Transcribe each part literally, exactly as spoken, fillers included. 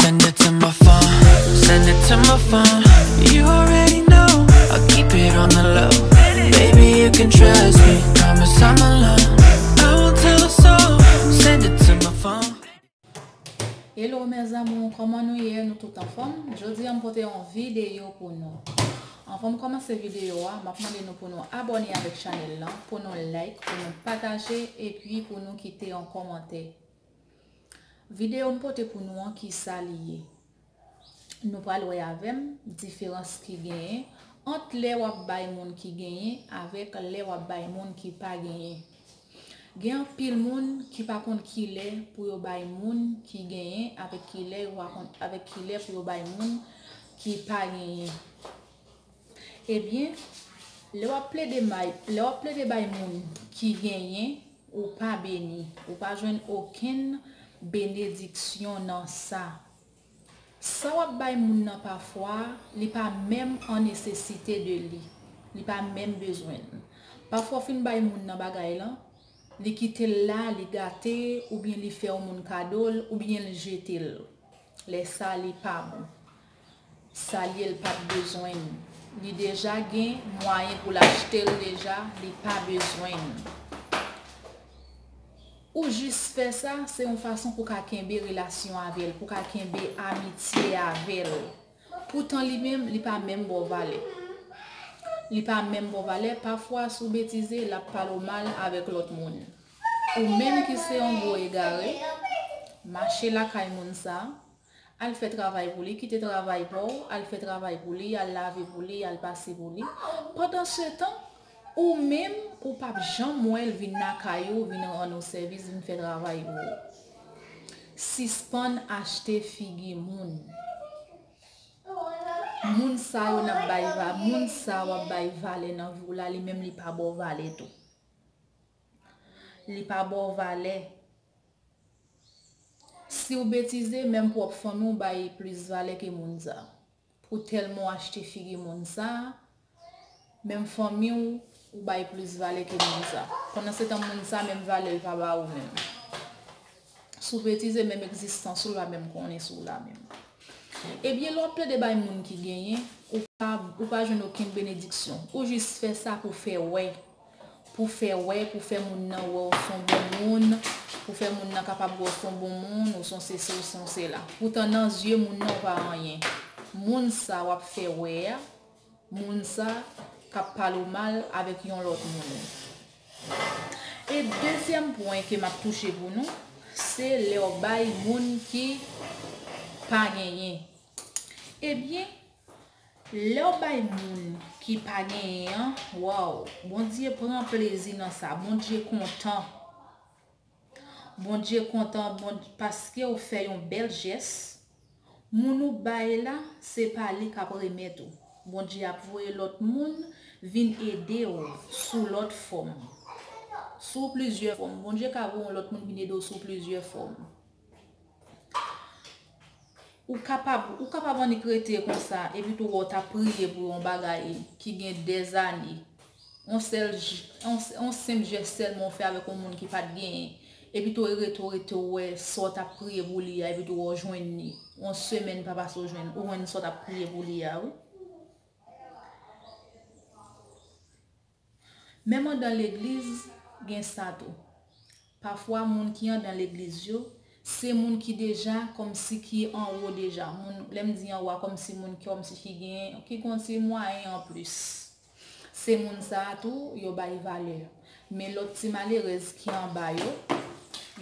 Send it to my phone, send it to my phone. You already know, I keep it on the low. Baby, you can trust me, promise I'm alone. I won't tell a soul, send it to my phone. Hello mes amours, kòman nou ye? Nou tout anfòm? Jodi a m pote yon videyo pou nou. Anvan m kòmanse videyo a, m ap mande nou pou nou abòne avèk chanèl lan, pou nou like, pou nou pataje, epi pou nou kite yon kòmantè. Videyo m pote pou nou an, kisa li ye? Nou pral wè avè m diferans ki genyen ant lè w ap bay moun ki genyen avèk lè w ap bay moun ki pa genyen. Gen anpil moun ki pa konn kilè pou yo bay moun ki genyen avèk kilè yo pa konn, avèk kilè pou yo bay moun ki pa genyen. Ebyen, lè w ap plede may, lè w ap plede bay moun ki genyen, ou pa beni, ou pa jwenn okenn benediksyon nan sa. Sa w ap bay moun nan pafwa, li pa menm an nesesite de li. Li pa menm bezwen l. Pafwa w fin bay moun nan bagay lan, li kite l la, li gate, oubyen li fè yon moun kado l, oubyen l jete l. Lè sa, li pa bon. Sa l ye, l pa t bezwen l. Li deja gen mwayen pou l achte l deja, li pa bezwen l. Ou jis fè sa, se yon fason pou ka kenbe relasyon avè l, pou ka kenbe amitye avè l. Poutan li menm, li pa menm ba w valè. Li pa menm ba w valè, pafwa si w betize, l ap pale w mal avèk lòt moun. Ou menm ki se yon gwo egare, mache lakay moun sa, al fè travay pou li, kite travay pa w, al fè travay pou li, al lave pou li, al pase pou li. Pandansetan, ou menm, ou p ap janm wè l vin lakay ou, vin rann ou sèvis, vin fè travay pou ou. Sispann achte figi moun. Moun sa yo n ap bay va-, moun sa w ap bay valè nan vi w la, li menm li pa ba w valè tou. Li pa ba w valè. Si w betize, menm pwòp fanmi w bay plis valè ke moun sa. Pou tèlman w achte figi moun sa, menm fanmi w, ou bay plis valè ke moun sa. Pandansetan, moun sa, menm valè l pa ba ou menm. Si w betize, menm egzistans ou, l pa menm konnen sou w la menm. Ebyen, lè w ap plede bay moun ki genyen, ou pa, ou pa jwenn okenn benediksyon. Ou jis fè sa pou fè wè. Pou fè wè, pou fè moun nan wè w s on bon moun, pou fè moun nan kapab wè w s on bon moun, ou s on sesi, ou s on sela. Poutan nan zye moun nan w pa anyen. Moun sa w ap fè wè a, moun sa k ap pale w mal avèk yon lòt moun. E dezyèm pwen ke m ap touche pou nou, se lè w bay moun ki pa genyen. Ebyen, lè w bay moun ki pa genyen an, waw, Bondye pran plezi nan sa, Bondye kontan. Bondye kontan, Bondye, paske w fè yon bèl jès. Moun ou bay la, se pa li k ap remèt ou. Bondye ap voye lòt moun vin ede w sou lòt fòm. Sou plizyè fòm. Bondye ka voye yon lòt moun vin ede w sou plizyè fòm. Ou kapab, ou kapab annik rete konsa, epi tou wè w t ap priye pou yon bagay ki gen dèzane. Yon sèl j-, yon, yon senp jès sèlman w fè avèk yon moun ki pa t genyen. Epi tou rete, w rete, w wè sa w t ap priye pou li a, epi tou wè w jwenn li. Yon semèn pa pase w jwenn, ou jwenn sa w t ap priye pou li a, wi. Menm andan legliz, gen sa tou. Pafwa, moun ki andan legliz yo, se moun ki deja kòmsi ki anwo deja. Moun, lè m di anwo a, kòmsi moun ki, kòmsi ki gen, ki gon ti mwayen anplis. Se moun sa a tou, yo bay valè. Men lòt ti malerèz ki anba yo,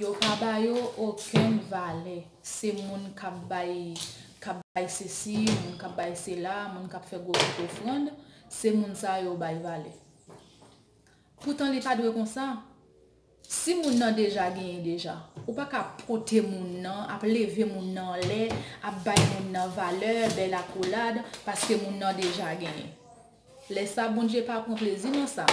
yo pa ba yo okenn valè. Se moun k ap bay, k ap bay sesi, moun k ap bay sela, moun k ap fè gwo kout ofrann, se moun sa yo bay valè. Poutan li pa dwe konsa. Si moun nan deja genyen deja, ou pa ka pote moun nan, ap leve moun nan anlè, ap bay moun nan valè, bèl akolad, paske moun nan deja genyen. Lè sa, Bondye pa pran plezi nan sa.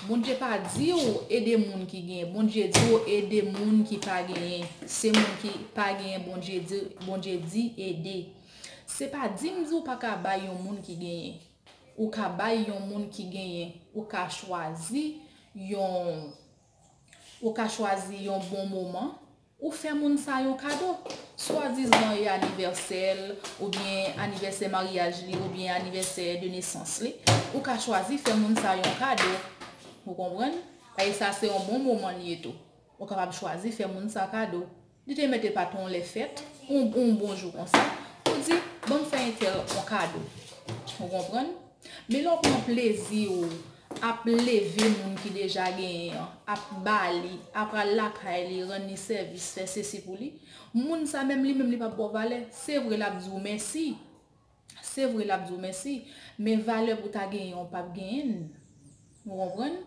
Bondye pa di w ede moun ki genyen. Bondye di w ede moun ki pa genyen. Se moun ki pa genyen, Bondye di, Bondye di ede. Se pa di m di w pa ka bay yon moun ki genyen. Ou ka bay yon moun ki genyen. Ou ka chwazi yon, ou ka chwazi yon bon moman. Ou fè moun sa yon kado. Swadizan e anivèsè l, oubyen anivèsè maryaj li, oubyen anivèsè de nesans li. Ou ka chwazi fè moun sa yon kado. Ou konprann? E sa se yon bon moman li ye tou. Ou kapab chwazi fè moun sa kado. Li te mete pa t yon lè fèt, yon, yon bon jou konsa. Ou di, ban m fè entèl yon kado. Ou konprann? Men lè w pran plezi w ap leve moun ki deja genyen an, ap ba li, ap al lakay li, rann li sèvis, fè sesi pou li, moun sa menm li menm li p ap ba w valè. Se vre l ap di w mèsi. Se vre l ap di w mèsi, men valè pou w ta genyen an w p ap genyen l. Ou konprann?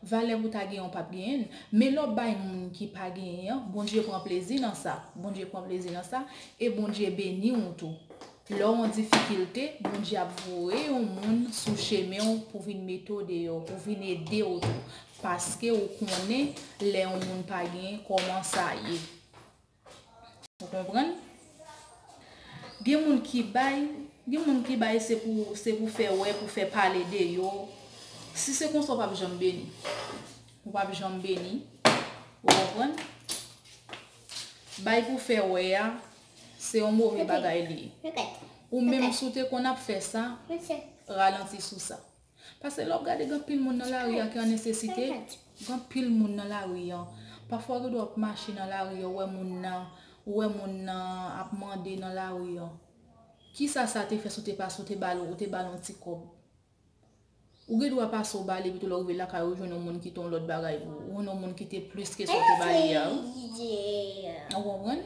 Valè pou w ta genyen an w p ap genyen l. Men lè w bay moun ki pa genyen an, Bondye pran plezi nan sa. Bondye pran plezi nan sa, e Bondye beni w tou. Lè w an difikilte, Bondye ap voye yon moun sou chemen w pou vin mete w deyò, pou vin ede w tou. Paske ou konnen lè yon moun pa genyen, kòman sa ye. Ou konprann? Gen moun ki bay, gen moun ki bay se pou, se pou fè wè, pou fè pale de yo. Si se konsa, w p ap janm beni. Ou p ap janm beni. Ou konprann? Bay pou fè wè a, se yon move bagay li ye. Ou menm si w te konn ap fè sa, ralanti sou sa. Paske lè w ap gade, gen anpil moun nan lari a ki an nesesite. Gen anpil moun nan lari an. Pafwa, ou gen dwa ap mache nan lari an, ou wè moun nan, ou wè moun nan ap mande nan lari an. Kisa sa te fè si w te pase, ou te ba l, ou te ba l yon ti kòb? Ou gen dwa pase, ou ba li, epi tou lè w rive lakay ou, ou jwenn yon moun ki te yon lòt bagay pou ou. Ou jwenn yon moun ki te plis ke sa w te ba li a. Ou konprann?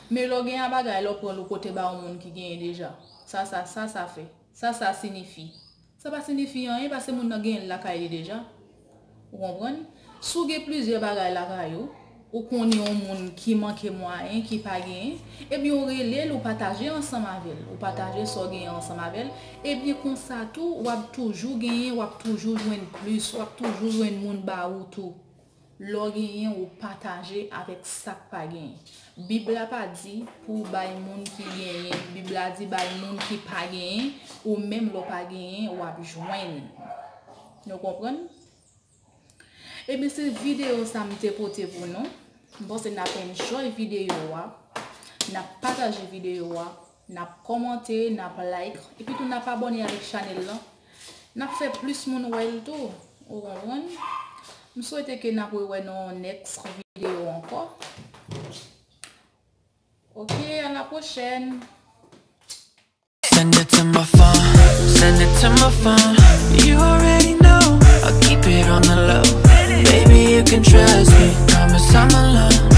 Men lè w gen yon bagay, lè w pran l, ou pote ba yon moun ki genyen deja. Sa, sa, sa, sa fè? Sa, sa siyifi? Sa pa siyifi anyen, paske moun nan genyen l lakay li deja. Ou konprann? Si w gen plizyè bagay lakay ou, ou konnen yon moun ki manke mwayen, ki pa genyen, ebyen, ou rele l, ou pataje ansanm avè l. Ou pataje sa w genyen ansanm avè l. Ebyen, konsa tou, w ap toujou genyen, w ap toujou jwenn plis, w ap toujou jwenn moun ba ou tou. Lè w genyen, ou pataje avèk sa k pa genyen. Bib la pa di pou w bay moun ki genyen. Bib la di bay moun ki pa genyen, ou menm lè w pa genyen, w ap jwenn. Nou konprann? Ebyen, se videyo sa m te pote pou nou. M panse n ap enjoy videyo a. N ap pataje videyo a. N ap kòmante, n ap like, epi tou n ap abòne avèk chanèl lan. N ap fè plis moun wè l tou. Ou konprann? M swete ke n ap rewè nan yon next videyo ankò. Ok, à la prochaine. Send it to my phone, send it to my phone. You already know, I keep it on the low. Baby, you can trust me, promise I'm alone.